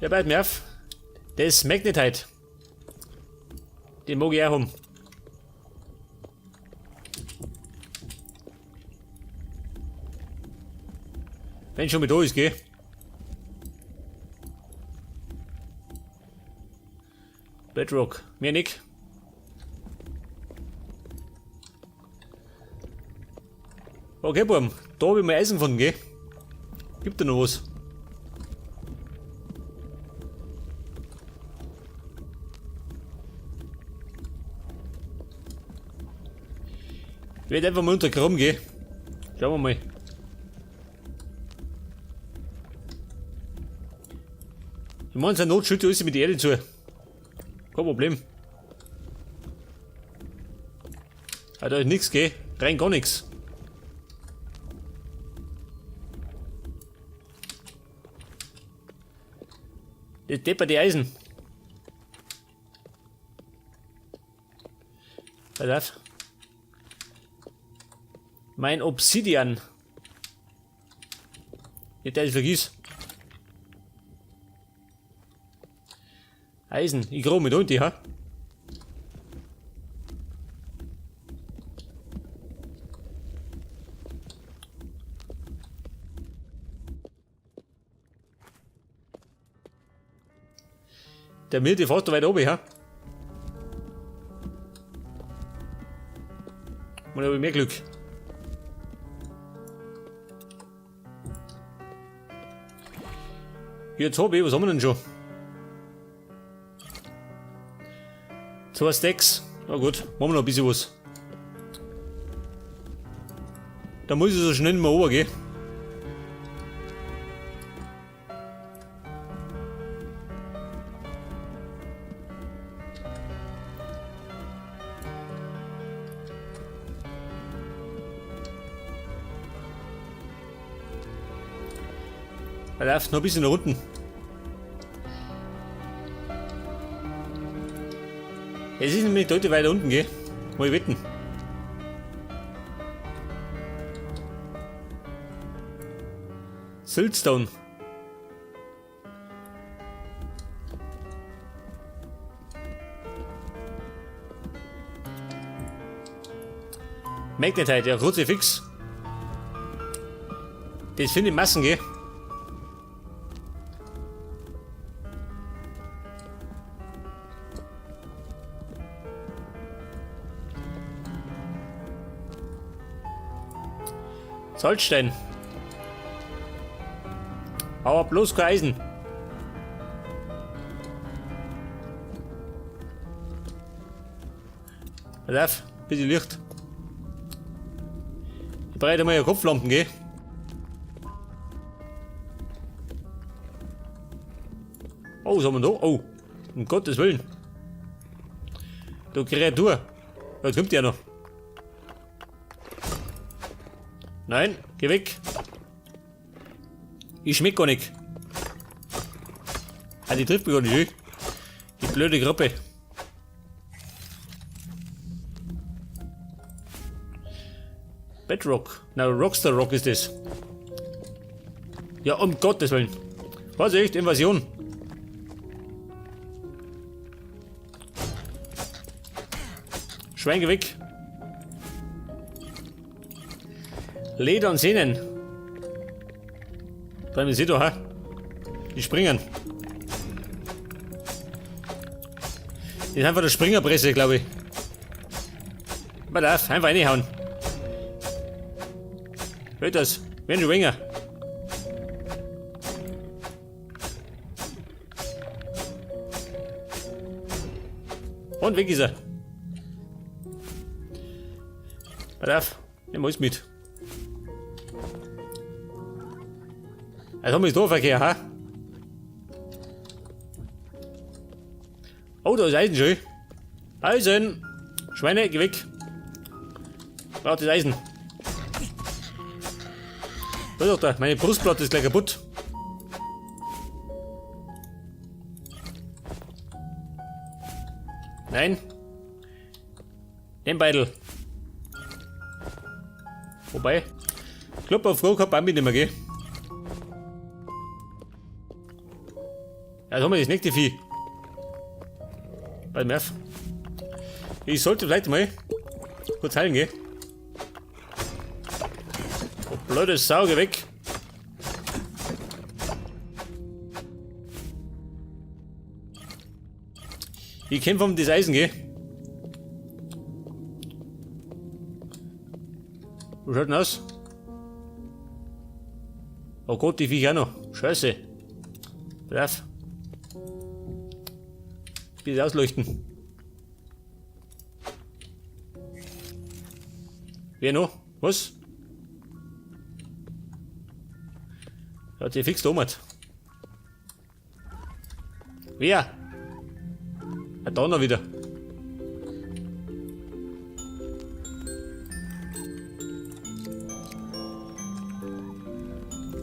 Ja, bald mir auf. Das ist Magnetite. Den mag ich auch haben. Wenn schon mit da ist, gell? Bedrock. Mehr nicht. Okay, Burm. Da hab ich mal Eisen gefunden, gell? Gibt da noch was? Ich werde einfach mal unter Kram gehen. Schauen wir mal. Ich meine, seine Not schütte alles mit der Erde zu. Kein Problem. Ah, da ist nichts, gell? Rein gar nichts. Das depperte Eisen. Pass auf. Mein Obsidian. Nicht, dass ich vergiss. Eisen. Ich grub mit unten, ha? Der Milde fährt da weit oben, ha? Mal habe ich mehr Glück. Jetzt hab ich, was haben wir denn schon? 2 Stacks. Na gut, machen wir noch ein bisschen was. Da muss ich so schnell mal runter gehen. Er läuft noch ein bisschen nach unten. Es ist nämlich deutlich weiter unten, gell? Mal wetten. Siltstone. Magnetite, ja, Kruzifix. Das finde ich Massen, gell? Salzstein. Aber bloß kein Eisen. Pass auf, bisschen Licht. Ich bereite mal Kopflampen, gell? Oh, was haben wir da? Oh, um Gottes Willen. Du Kreatur. Da kommt ja noch. Nein, geh weg. Ich schmeck gar nicht. Ah, die trifft mich gar nicht. Die blöde Gruppe. Bedrock. Na, Rockstar Rock ist das. Ja, um Gottes Willen. Was echt? Invasion. Schwein, geh weg. Leder und Sehnen. Bleiben Sie da, ha? Die springen. Das ist einfach der Springerpresse, glaube ich. Pass auf, einfach reinhauen. Hört das? Wenn schon weniger. Und weg ist er. Pass auf, nimm alles mit. Also haben wir Dorfverkehr, ha? Oh, da ist Eisen schon. Eisen! Schweine, geh weg! Braucht das Eisen. Was ist doch da? Meine Brustplatte ist gleich kaputt. Nein. Den Beidel. Wobei. Klopp auf Go, kein Bambi nicht mehr, gell? Jetzt haben wir das nächste Vieh. Bei Murph. Ich sollte vielleicht mal kurz heilen gehen. Oh, blöde Sau, geh weg. Ich kämpfe um das Eisen, gell? Wo schaut denn aus? Oh Gott, die Viecher auch noch. Scheiße. Brav. Bitte ausleuchten. Wer noch? Was? Hat sich fix domert. Wer? Ah, da noch wieder.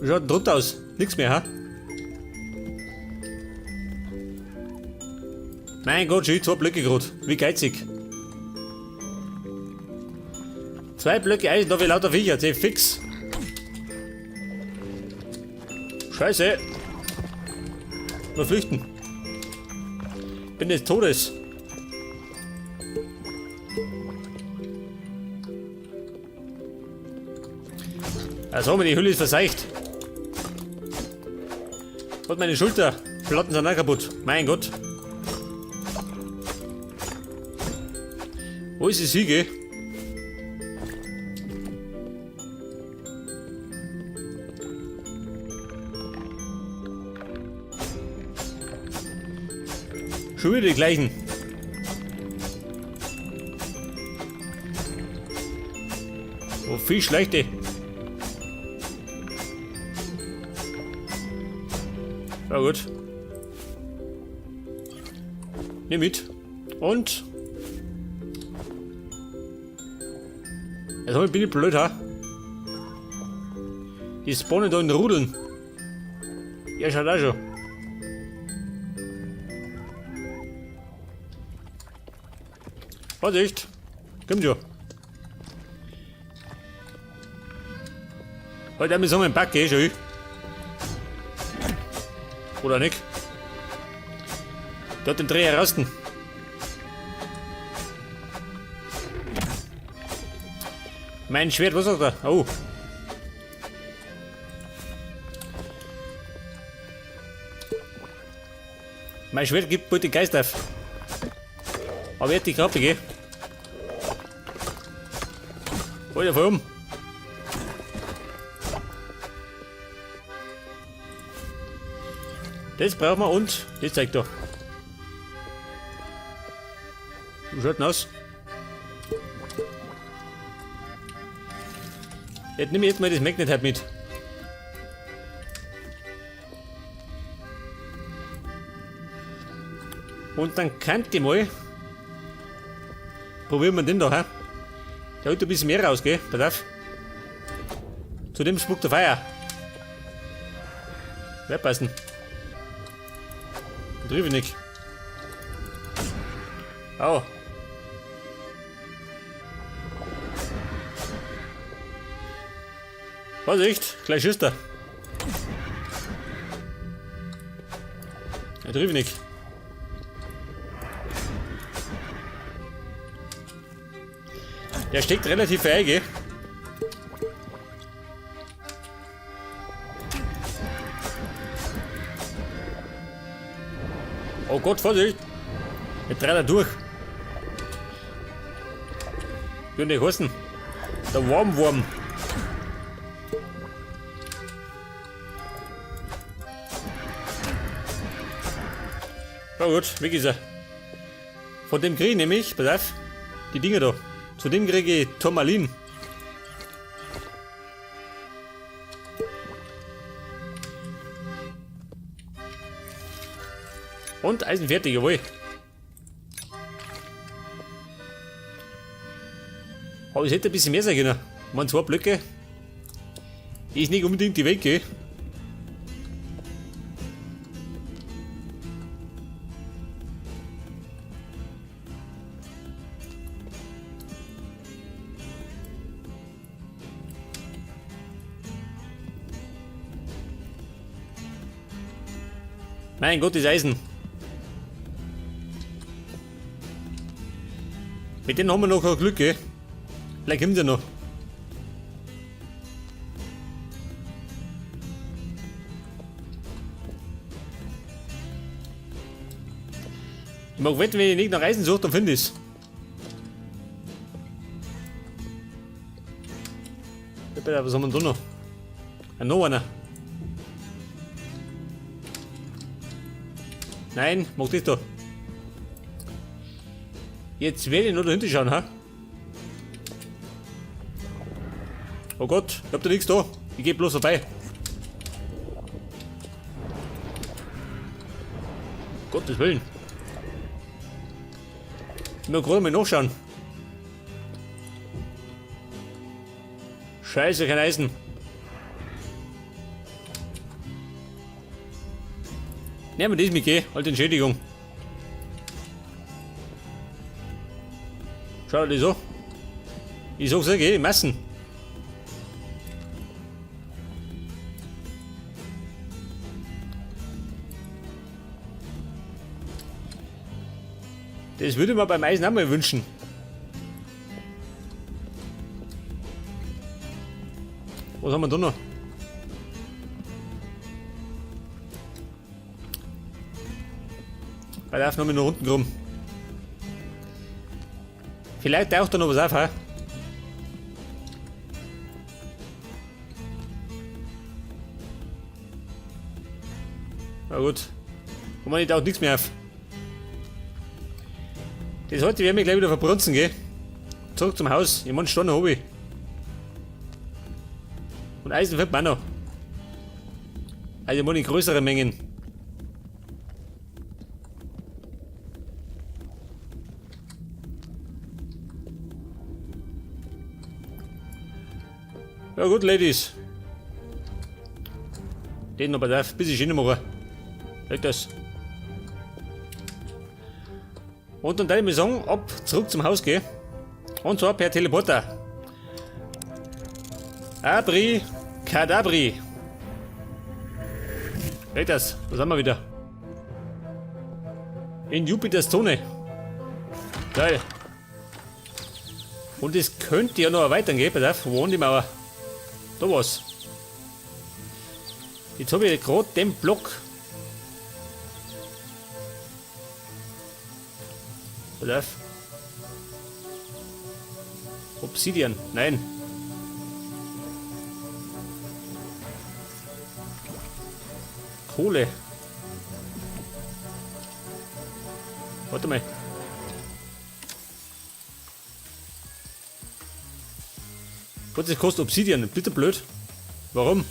Wie schaut denn drunter aus? Nix mehr, ha? Mein Gott, schon 2 Blöcke grad. Wie geizig. 2 Blöcke Eisen, da wie lauter Viecher, die fix. Scheiße. Mal flüchten. Bin des Todes. Also, die Hülle ist verseicht. Und meine Schulterplatten sind auch kaputt. Mein Gott. Wo ist die Siege? Schon wieder die gleichen. Oh, viel schlechte. Ja gut. Nimm mit. Und. Jetzt bin ich blöd, ha? Die spawnen da in Rudeln. Ja, schaut auch schon. Vorsicht! Kommt schon. Heute haben wir so einen Pack, gell, schon. Oder nicht? Der hat den Dreher rasten. Mein Schwert, was sagt er? Oh. Mein Schwert gibt bald den Geist auf. Aber er hat die Krappe, gell? Alter, voll um. Das brauchen wir und das zeigt da. Wie schaut denn aus? Jetzt nehme ich jetzt mal das Magnet mit. Und dann könnt ihr mal. Probieren wir den da, hä? Der holt ein bisschen mehr raus, gell? Pass auf. Zu dem spuckt der Feuer. Wird passen. Triff ich nicht. Au. Vorsicht, gleich schießt er. Er trifft nicht. Der steckt relativ feige. Oh Gott, Vorsicht! Jetzt dreht er durch. Wie die heißen? Der Warmwurm. Na gut, weg ist er. Von dem kriege ich nämlich, pass auf, die Dinger da. Zu dem kriege ich Turmalin. Und Eisen fertig, jawohl. Aber es hätte ein bisschen mehr sein können. Waren 2 Blöcke. Ist nicht unbedingt die Welt, gell? Mein Gott, das Eisen. Mit denen haben wir noch kein Glück, gell? Vielleicht kommt er noch. Ich mag wetten, wenn ich nicht nach Eisen suche, dann finde ich's. Was haben wir denn da noch? Ah, noch einer. Nein, mach das da. Jetzt werde ich noch dahinter schauen, ha? Oh Gott, ich hab da nichts da. Ich geh bloß vorbei. Gottes Willen. Ich muss gerade mal nachschauen. Scheiße, kein Eisen. Nehmen wir das mit, gell? Alte Entschädigung. Schau dir das an. Ich sag's dir, gell? Massen. Das würde man beim Eisen auch mal wünschen. Was haben wir da noch? Bei der Aufnahme noch unten rum. Vielleicht taucht da noch was auf, hä? Na gut. Und man taucht nichts mehr auf. Das heute werden wir gleich wieder verbrunzen, gell? Zurück zum Haus. Ich mein, Steine hab ich. Und Eisen findet man auch noch. Also ich meine in größeren Mengen. Ja gut, Ladies. Den noch bei auf, bis ich machen. Leg das. Und dann werde ich mal sagen, ab zurück zum Haus gehen. Und zwar per Teleporter. Abri Kadabri. Leg das, da sind wir wieder. In Jupiters Zone. Geil. Und es könnte ja noch erweitern gehen, pass auf, wo war die Mauer? Da war's. Jetzt hab ich grad den Block. Pass auf. Obsidian, nein. Kohle. Warte mal. Was, das kostet Obsidian? Bitte blöd. Warum?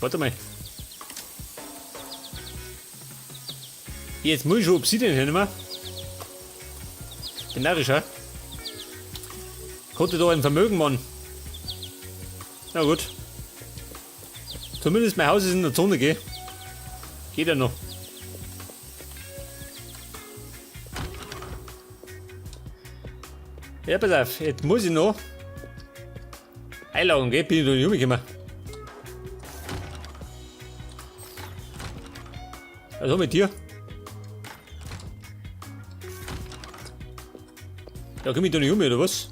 Warte mal. Jetzt muss ich schon Obsidian hernehmen. Bin narrisch, hä? Konnte doch ein Vermögen, Mann. Na gut. Zumindest mein Haus ist in der Zone, gell? Geht ja noch. Ja, pass auf, jetzt muss ich noch einlagern, gell? Bin ich da nicht rumgekommen. Also mit dir. Da komm ich da nicht um, oder was?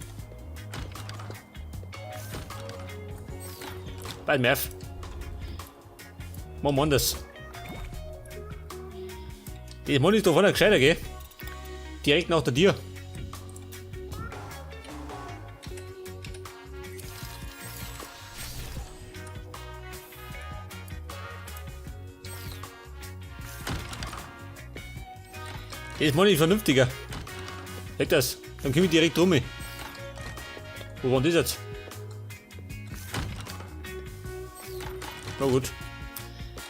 Bald mehr. Machen wir anders. Das Mann ist doch vorne gescheiter, gell? Direkt nach der Tür. Das Mann ist vernünftiger. Leg das. Dann komm ich direkt rum. Wo war denn das jetzt? Na gut.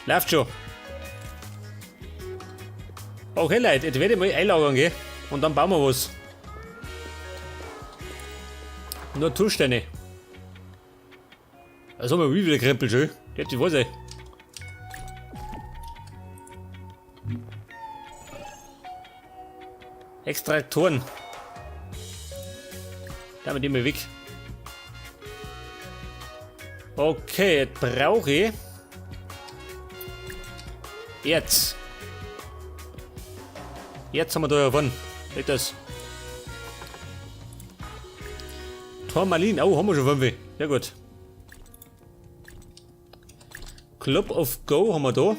Läuft schon. Okay, Leute, jetzt werde ich mal einlagern gehen. Und dann bauen wir was. Natursteine. Also haben wir wieder Krempel schön. Die hat sich was. Extraktoren. Damit nehmen wir weg. Okay, jetzt brauche ich. Erz. Erz haben wir da ja vorne. Weg das. Turmalin, oh, haben wir schon 5. Sehr gut. Club of Go haben wir da.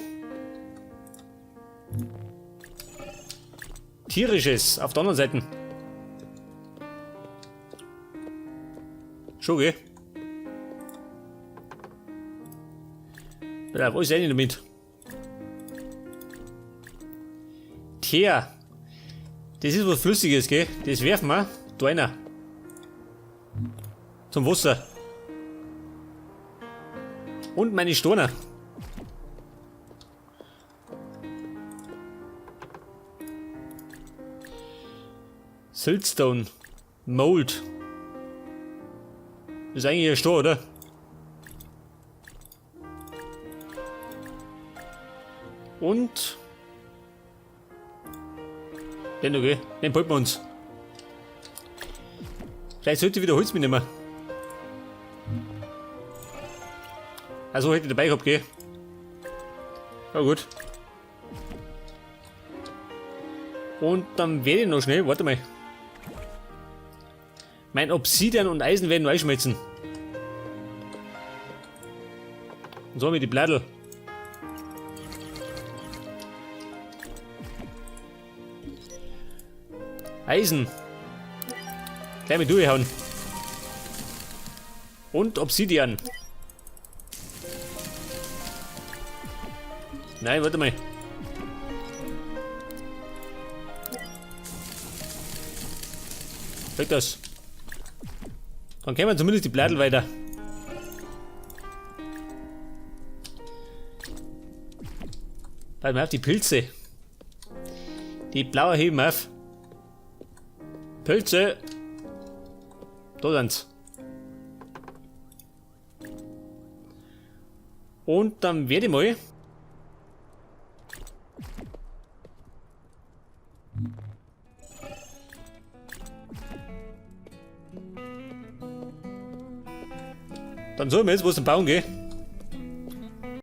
Tierisches auf der anderen Seite. Schon, gell? Ja, wo ist denn damit? Teer. Das ist was Flüssiges, gell? Das werfen wir da rein. Zum Wasser. Und meine Steine. Siltstone. Mold. Das ist eigentlich ein Stor, oder? Und den, okay. Den behalten wir uns. Vielleicht sollte ich wieder Holz mitnehmen. Also hätte ich dabei gehabt, gell? Ja gut. Und dann werde ich noch schnell, warte mal. Mein Obsidian und Eisen werden einschmelzen. Und so haben wir die Blättel. Eisen. Gleich mit durchhauen. Und Obsidian. Nein, warte mal. Weg das. Dann kämen wir zumindest die Blättel weiter. Warte mal auf die Pilze. Die blaue heben auf. Pilze. Da sind's. Und dann werde ich mal Dann sollen wir jetzt was zum Bauen gehen.